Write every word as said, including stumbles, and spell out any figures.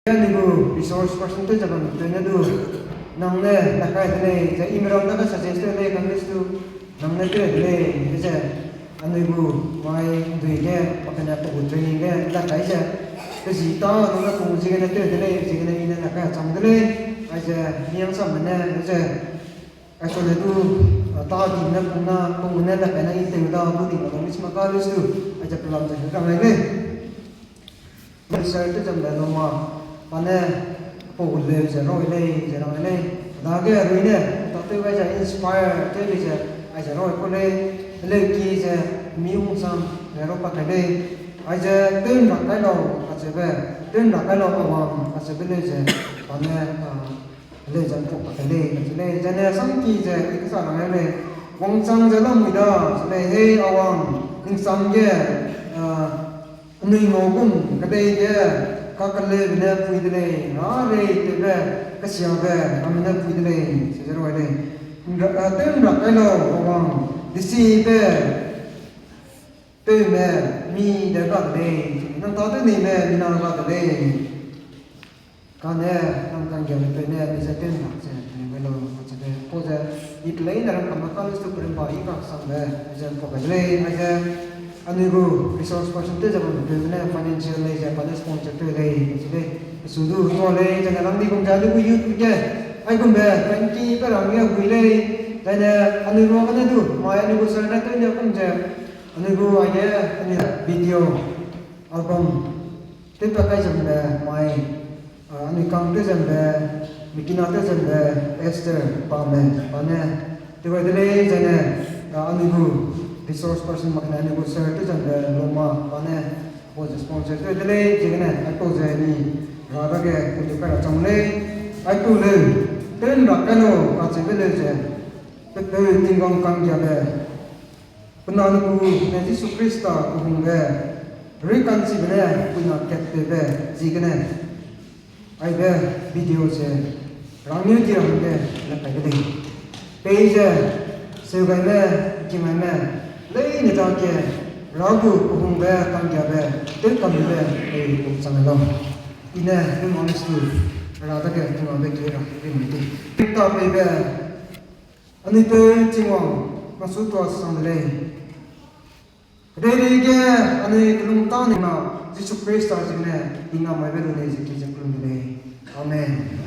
Anui gu resource person tew ze bam tene du, nang ne la kai de lei, ze i meram dage suggest tew lei, kan list du, nang ne tew de lei, ze, anui gu mai ndui ge, pa kane pa gu training ge, la kai ze, pe zi ta, nang ne pung ziegene tew de lei, ziegene i ne la kai chang de lei, aize, miang samme ne, ze, aize le du, a, ta di ne pung na, pung ne la kai na i tew da, du di na, mis ma ka list du, aize pelam ze, ka mai lei. Minister tew zam le loma, pa ne, pau leu ze rau lei, ze rang lei. Dage rui ne, ta tew gai ze inspire tew lei ze, aize rau ku lei, leu ki ze, mi ung sam, ze rau pa kai lei. Aize, tew nrak kai lau, kacheube, tew nrak kai lau, awang, kacheube leu ze, pa ne, a, leu ze mpau pa kai lei, kache lei. Zene, sam ki ze, i kesa rang lei. Wangchang ze lamui da, ze lei, hei, awang, ningsam ge, a, anui ngau gum kedei ge, kakeleube ne pui de lei, rarei tewbe, kesiabe, ramme ne pui de lei, ze rau lei. Nra-, a, tew nrak kai lau, awang, desibe, tewme, mi de ga de lei, nang ta tew nime, mi na ga de lei. Kane, nang kanggiabe peu ne, mi ze tew nrak ze, mi gai lau, kacheube, pau ze, i pelei ne rang kam ma ka list du perimba i kaksangbe, ze mpau gai de lei, aize, anui gu resource person tew ze bam peu ne, financial lei ze, pa ne sponsor tew lei, kache lei, pesu du tua lei, zene rang di gum ze, anui gu youth ge, aigumbe, twenty pe rang ge gui lei, zene, anui ruagene du, mai anui gu sir ne tew ne gum ze, anui gu aige, anui video, album, tewpat kai zam le mai, a, anui kang tew zam le, mikina tew zam le, Esther, pa me, pa ne, tew gai de lei, zene, a, anui gu resource person makne anui gu sir tew zam le, loma, pa ne, pau ze sponsor tew de lei, ziegene, aipau ze ni, ra dage, pau tew kai ra chang lei, aipau leu, tew nrak kai lau, kacheube leu ze, pe peu Tingwang kanggiabe, pe na ne gu ne Jisu Khrista kehungbe, rui kanchibe ne puina katpebe ziegene, aibe video ze rangeu di ra hangge le kai de lei. Peize, seugaime, kingaime, leine dage, ra gu kehungbe kanggiabe, tewkambe, pei kum chang lau. I ne, nung honest tu, ra dage, tungwangbe ki ra, rimai di. Khrista peibe, anui peu Tingwang, masu tua sang de lei. Kedeirei ge anui kelum tâ ne na Jisu Khrista ziegene i na mai be lu lei ze ki ze kelum de lei. Amen.